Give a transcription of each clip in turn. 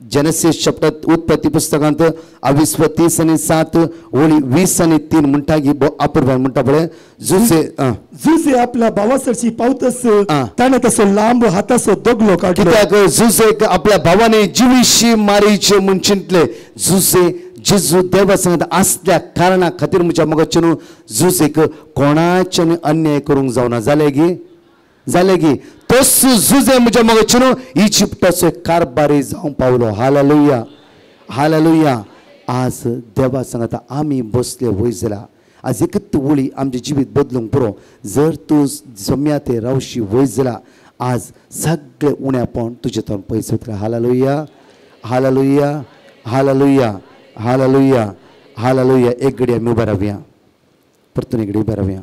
Genesis chapter उत्पत्ती पुस्तकांत 20 30 आणि 7 ओळी 20 आणि 3 म्हणटा की अपूर्व म्हणटा पळय जुसे जुसे आपल्या भावासरशी पावतस ताणें तसो लांब हाताचो दगलो काडलो. कित्याक जुसेक आपल्या भावाने जिवीशी मारीचे म्हूण चिंतले. जुसे जेजू देवा सांगता आसल्या कारणा खातीर म्हज्या मगचे न्हू जुसेक कोणाच्यान अन्याय करूंक जावना. जालें गी? जालें गी? तस जुजे म्हज्या मगचे न्हू इजिप्टाचो कारभारी जावंक पावलो. Hallelujah, hallelujah. आज देवा सांगता आमी बसले वयर जाल्यार आज एकच ओळी आमचें जिवीत बदलूंक पुरो. जर तूं जम्या ते रावशी वयर जाल्यार आज सगळें उणेपण तुजें तोंड पयस वतलें. Hallelujah, hallelujah, hallelujah, hallelujah, hallelujah. एक घडी आमी उबे रावया, परतून एक घडी उबे रावया.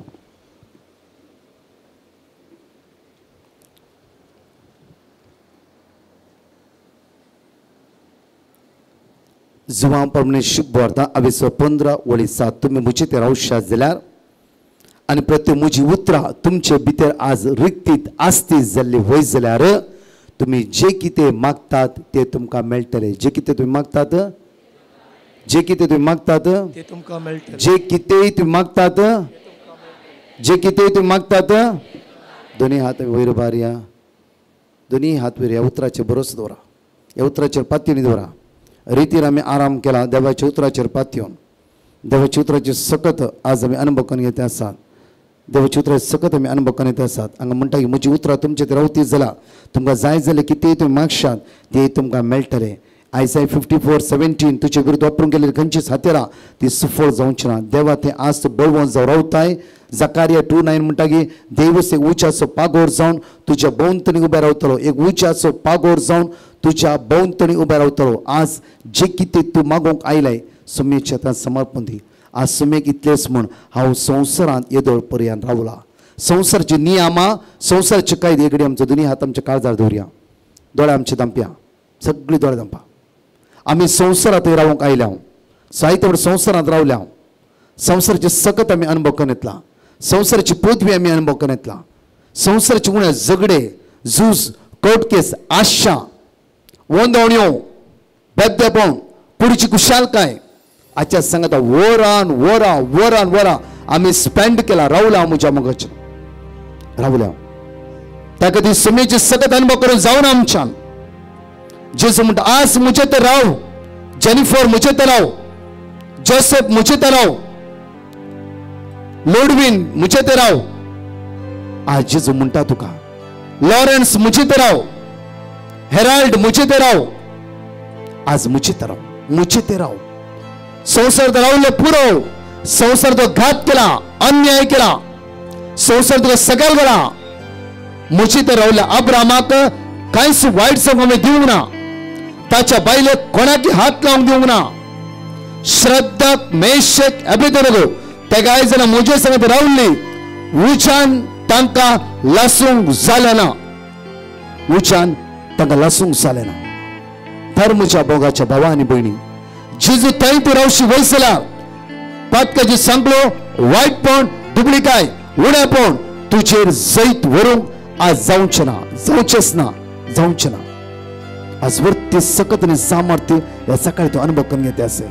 जुवां प्रमाणे शुभ वार्ता 15 ओळी 7. तुमी म्हजे ते रावशात जाल्यार आनी प्रत्येक म्हजी उतरां तुमचे भितर आज रिक्तीत आसती जाल्ली वय जाल्यार तुमी जे कितें मागतात ते तुमकां मेळटलें. जे कितें तुमी मागतात, जे कितें तुमी मागतात ते तुमकां मेळटलें. जे कितेंय तुमी मागतात, जे कितेंय तुमी मागतात. दोनी हात वयर उबारया, दोनी हात वयर. ह्या उतराचेर भरोसो दवरा, ह्या उतराचेर पातयेन दवरा. रितीर आमी आराम केला देवाच्या उतराचेर पातयेवन. देवाच्या उतराचेर सकत आज आमी अनुभव करून घेत आसात. देवाच्या उतराचेर सकत आमी अनुभव करून घेत आसात. हांगा म्हणटा की म्हजी उतरां तुमचे रावती जाल्यार तुमकां जाय जाल्यार कितेंय तुमी मागशात तें तुमकां मेळटलें. आयसाय 54:17 तुजे विरुद्ध वापरून गेल्ली खंयचीच हातेरां ती सुफळ जावची ना. देवा तें आज तूं बळवंत जावन रावताय. जकारिया 2:9 म्हणटा की देवस एक उच्याचो पागोर जावन तुज्या भोंवतणी उबे रावतलो. एक उच्याचो पागोर जावन तुज्या भोंवतणी उबे रावतलो. आज जे कितें तूं मागोवंक आयलाय सुमेच्या आतां समर्पण दी. आज सुमेक इतलेंच म्हूण हांव संवसारांत येदोळ पर्यंत रावला. संवसाराची नियमां, संवसाराचे कायदे एकडे आमचो दोनी हात आमच्या काळजार दवरया, दोळे आमचे दांपया, सगळी दोळे दांपा. आमी संवसारांत रावंक आयल्या, साहित्य संवसारांत रावल्या. संवसाराचे सकत आमी अनुभव करून येतला, संवसाराची पृथ्वी आमी अनुभव करून येतला. संवसाराचे उणे झगडे, झूज, कोर्ट केस, आशा, वंदवण्यो, बेद्देपण, कुडीची कुशालकाय आजच्या सांगता वरान वरां वरान वरां आमी स्पेंड केला. रावल्या म्हज्या मगच रावल्या. ताका ती सुमेची सकत अनुभव करून जावन आमच्यान जेजू म्हणटा आज म्हजे तर राव, जेनिफर म्हजे तर राव, जोसेफ म्हजे तर राव, लोडवीन म्हजे तर राव. आज जेजू म्हणटा तुका लॉरन्स म्हजे तर राव, हेराल्ड म्हजे तर राव, आज म्हजे तर राव, म्हजे तर राव. संवसार तर रावले पुरो. संवसार तो घात केला, अन्याय केला, संवसार तुका सगळ गेला. म्हजे तर रावले अब्रामाक कांयच वायट जावंक आमी दिवंक ना, ताच्या बायलेक कोणाकी हात लावंक दिवंक ना. श्रद्धा मेशक अबेदनगो तेगा जाणां म्हजे संगत रावली, उच्यान तांकां लासूंक जालें ना, उच्यान तांकां लासूंक जालें ना. तर म्हज्या भोगाच्या भावा आनी भयणी जेजू थंय तूं रावशी वयसला पातकाची सांगलो वायटपण, दुबळीकाय, उणेपण तुजेर जैत व्हरूंक आज जावचें ना, जावचेंच ना, जावचें ना. आज वरती सकत आनी सामर्थ्य ह्या सकाळी तूं अनुभव करून घेते असे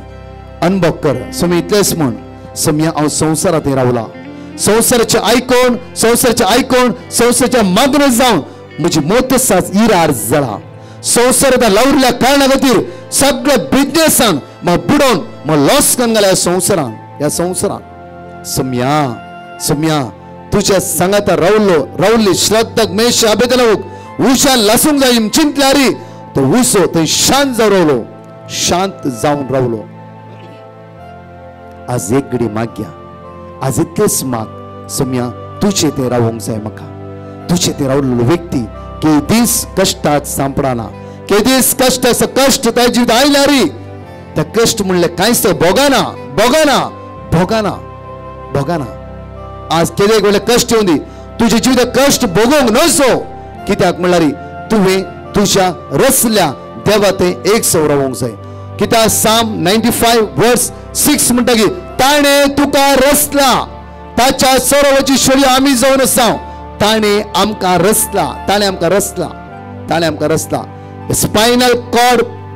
अनुभव कर. समी इतलेंच म्हण सम्या हांव संवसारांत रावला. संवसाराचें आयकोन, संवसाराचें आयकोन, संवसाराच्या मागणें जावन म्हजी मोत साज इरार जाला. संवसारांत लावरिल्ल्या कारणा खातीर सगळ्या बिजनेसान म्हाका बुडोवन म्हाका लॉस करून घाला ह्या संवसारान, ह्या संवसारान. सम्या, सम्या तुज्या सांगाता रावलो, रावली श्रद्धाक मेश अबेदलोक उशा लासूंक जाय चिंतल्यारी तो उसो थंय शांत जावन रावलो, शांत जावन रावलो. आज एक घडी मागया, आज इतलेच माग सम्या तुजे ते रावंक जाय म्हाका. तुजे ते रावलेलो व्यक्ती केदीस कश्टाक सांपडना, केदीस कश्ट असो कश्ट ताच्या जिवित आयल्यारी त्या कश्ट म्हणले कांयच भोगाना, भोगाना, भोगाना, भोगाना. आज केदे व्हडले कश्ट येवन दी, तुजे जिवित कश्ट भोगोवंक नसो. कित्याक म्हणल्यार तुवें तुज्या रचल्या देवा तें एक सौ रावंक जाय. कित्याक साम 95 वर्स 6 म्हणटा की ताणें तुका रचला, ताच्या सरोवराची शोरी आमी जावन आसा. ताणें आमकां रचला, ताणें आमकां रचला, ताणें आमकां रचला. Spinal cord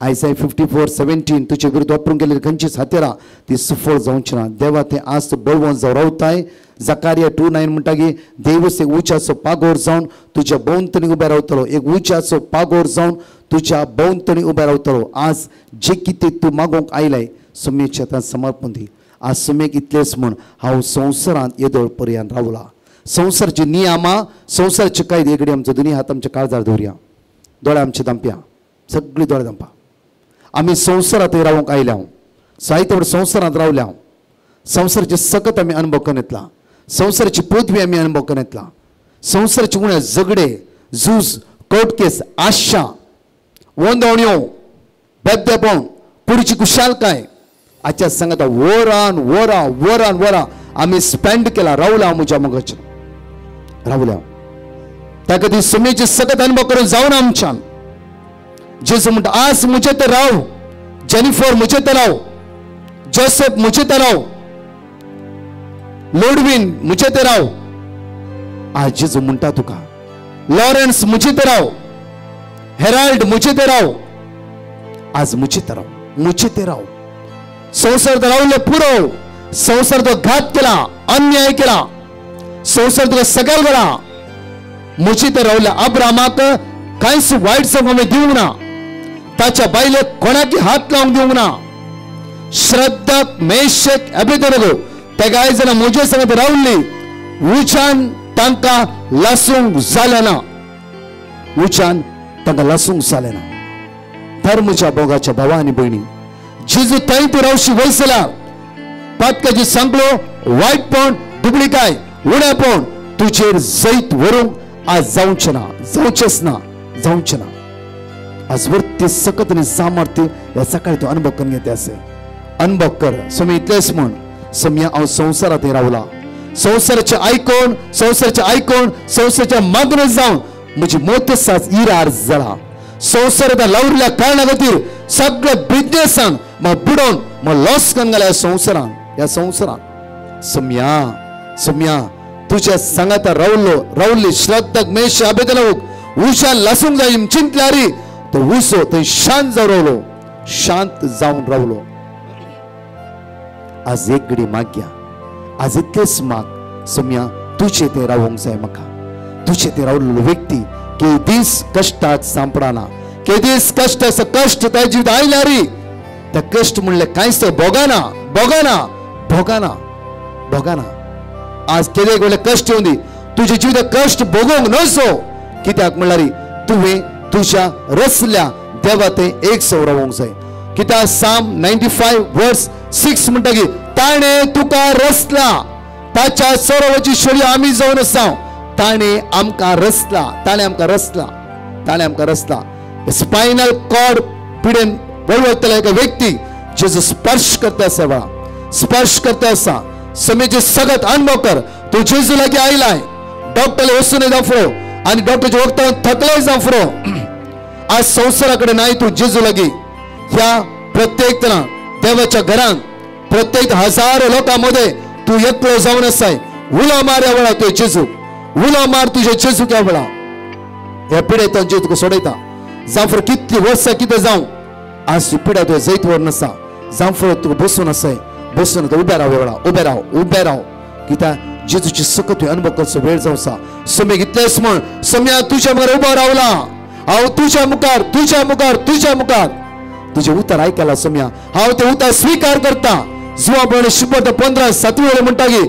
आयसाय 54:17 तुजे विरुद्ध वापरून गेलेली खंयचीच हत्यारां ती सुफळ जावची ना. देवा तें आज तूं बळवंत जावन रावताय. जकारिया 2:9 म्हणटा की देवस एक उच्याचो पागोर जावन तुज्या भोंवतणी उबे रावतलो. एक उच्याचो पागोर जावन तुज्या भोंवतणी उबे रावतलो. आज जे कितें तूं मागोवंक आयलाय सुमेच्या आतां समर्पण दी. आज सुमेक इतलेंच म्हण हांव संवसारांत येदोळ पर्यंत रावला. संवसाराची नियमां, संवसाराचे कायदे एकडे आमचो दोनी हात आमच्या काळजार दवरया, दोळे आमचे दांपया, सगळी दोळे दांपा. आमी संवसारांत रावंक आयल्या, साहित्य संवसारांत रावल्या. संवसाराचे सकत आमी अनुभव करून येतला, संवसाराची पृथ्वी आमी अनुभव करून येतला, संवसाराचे उणे झगडे, झूज, कोर्ट केस, आशा, वंदवण्यो, बेबदेपण, कुडीची कुशालकाय आजच्या सांगता वरान वरां वरान वरां आमी स्पेंड केला, रावला म्हज्या मोगाच्या रावल्या. त्या खातीर सुमेचे सकत अनुभव करून जावन आमच्यान जेजू म्हणटा आज म्हजे तर राव, जेनिफर म्हजे तर राव, जोसेफ म्हजे तर राव, लोडवीन म्हजे तर राव. आज जेजू म्हणटा तुका लॉरन्स म्हजे तर राव, हेराल्ड म्हजे तर राव, आज म्हजे तर राव, म्हजे तर राव. संवसार तर रावले पुरो, संवसार तो घात केला, अन्याय केला, संवसार तुका सगळ गेला. म्हजे तर रावल्या अब्रामाक कांयच वायट संग आमी दिवंक ना, ताच्या बायलेक कोणाकी हात लावंक दिवंक ना. श्रद्धाक मेशक अबेदनगो तेका आयज जाणां म्हजे संगत रावली, उच्यान तांकां लासूंक जालें ना, उच्यान तांकां लासूंक जालें ना. तर म्हज्या भोगाच्या भावा आनी भयणी, जेजू थंय तूं रावशी वयसला पातकाची सांगलो, वायटपण, डुबलिकाय, उणेपण तुजेर जैत व्हरूंक आज जावचें ना, जावचेंच ना, जावचें ना. आज वरती सकत आनी सामर्थ्य ह्या सकाळी तूं अनुभव करून घेते असे अनुभव कर. स्वामी इतलेंच म्हण सम्या हांव संवसारांत रावला, संवसाराचें आयकोन, संवसाराचें आयकोन, संवसाराच्या मागणें जावन म्हजी मोत साज इरार जाला. संवसारांत लावरिल्ल्या कारणा खातीर सगळे बिजनेसान म्हाका बुडोवन म्हाका लॉस करून घाला ह्या संवसारान, ह्या संवसारान. सम्या सम्या तुज्या सांगाता रावलो, रावली श्रद्धाक मेश अबेदनवूक उशान लासूंक जाय चिंतल्यारी तो उसो थंय शांत जावन रावलो, शांत जावन रावलो. आज एक घडी मागया, आज इतलेच माग सम्या तुजे ते रावंक जाय म्हाका. तुजे ते रावलेलो व्यक्ती के दीस कश्टाक सांपडना, के दीस कश्ट कश्ट त्या जिवित आयल्यारी त्या कश्ट म्हणले कांयच भोगाना, भोगाना, भोगाना, भोगाना. आज केदे व्हडले कश्ट येवन दी, तुजे जिवित कश्ट भोगोवंक नसो. कित्याक म्हणल्यार तुवें तुज्या रसल्या देवा ते एक सौ रावंक जाय. कित्याक साम 95:6 म्हणटा की ताणें तुका रसला, ताच्या सरोवराची शोरी आमी जावन आसा. ताणें आमकां रसला, ताणें आमकां रसला, ताणें आमकां रसला. स्पायनल कॉर्ड पिडेन वळवळटल्या एका व्यक्ती जेजू स्पर्श करता आसा, वेळा स्पर्श करता आसा. समेचे सगळ्यात अनुभव कर. तूं जेजू लागीं आयलाय, डॉक्टर वचून जावं आनी डॉक्टरच्या वखदान थकले जावं, आज संवसारा कडेन नाय तूं जेजू लागीं. ह्या प्रत्येक तरा देवाच्या घरांत प्रत्येक हजारो लोकां मदें तूं एकलो जावन आसाय. उलो मार ह्या वेळा तुवें जेजू, उलो मार तुजे जेजू ह्या वेळा. ह्या पिडेंतल्यान जेजू तुका सोडयता. जावं कितली वर्सां कितें जावं, आज तूं पिडा तुवें जैत व्हरून आसा. जावं तुका बसून आसाय, बसून आतां उबे राव, वेळा उबे राव, उबे राव. कित्याक जेजूची सकत तुवें अनुभव करचो वेळ जावं आसा. समेक इतलेंच म्हण सम्या तुज्या मुखार उबो रावला हांव, तुज्या मुखार, तुज्या मुखार, तुज्या मुखार तुजें उतर आयकला सम्या, हांव तें उतर स्विकार करता. जुवा बळ शिपट 15:7 वेळ म्हणटा की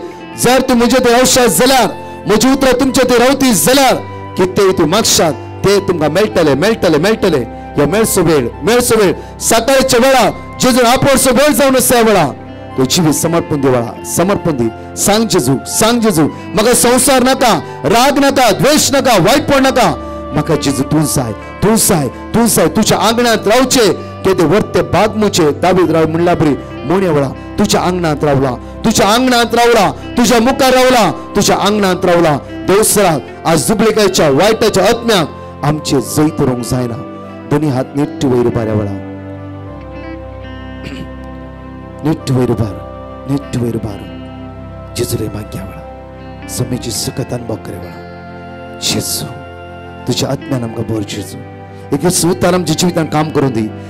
जर तूं म्हजे ते रावशात जाल्यार, म्हजी उतरां तुमचे ते रावती जाल्यार कितेंय तूं मागशात ते तुमकां मेळटले, मेळटले, मेळटले. ह्यो मेळचो वेळ, मेळचो वेळ सकाळच्या वेळा जेजून आपोवचो वेळ जावन आसा. वेळा तूं जिवीत समर्पण दी, वेळा समर्पण दी. सांग जेजू, सांग जेजू म्हाका संवसार नाका, राग नाका, द्वेश नाका, वायटपण नाका, म्हाका जेजू तूं जाय, तूं जाय, तूं जाय. तुज्या आंगणांत रावचे केदे वर्ते बाग मुचे दावीद राव म्हणला बरी मोण्या वेळा तुज्या आंगणांत रावला, तुज्या आंगणांत रावला, तुज्या मुखार रावला, तुज्या आंगणांत रावला. देवसराक आज दुबळेकायच्या वायटाच्या आत्म्याक आमचे जैत रोवंक जायना. दोनी हात निट्ट वयर उबार वेळा, निट्ट वयर उबार, निट्ट वयर उबार. जेजूले माग्या वेळा समेची सकत अनुभव करे वेळा. जेजू तुज्या आत्म्यान आमकां भर. जेजू एक उतार आमच्या जिवितान काम करून दी,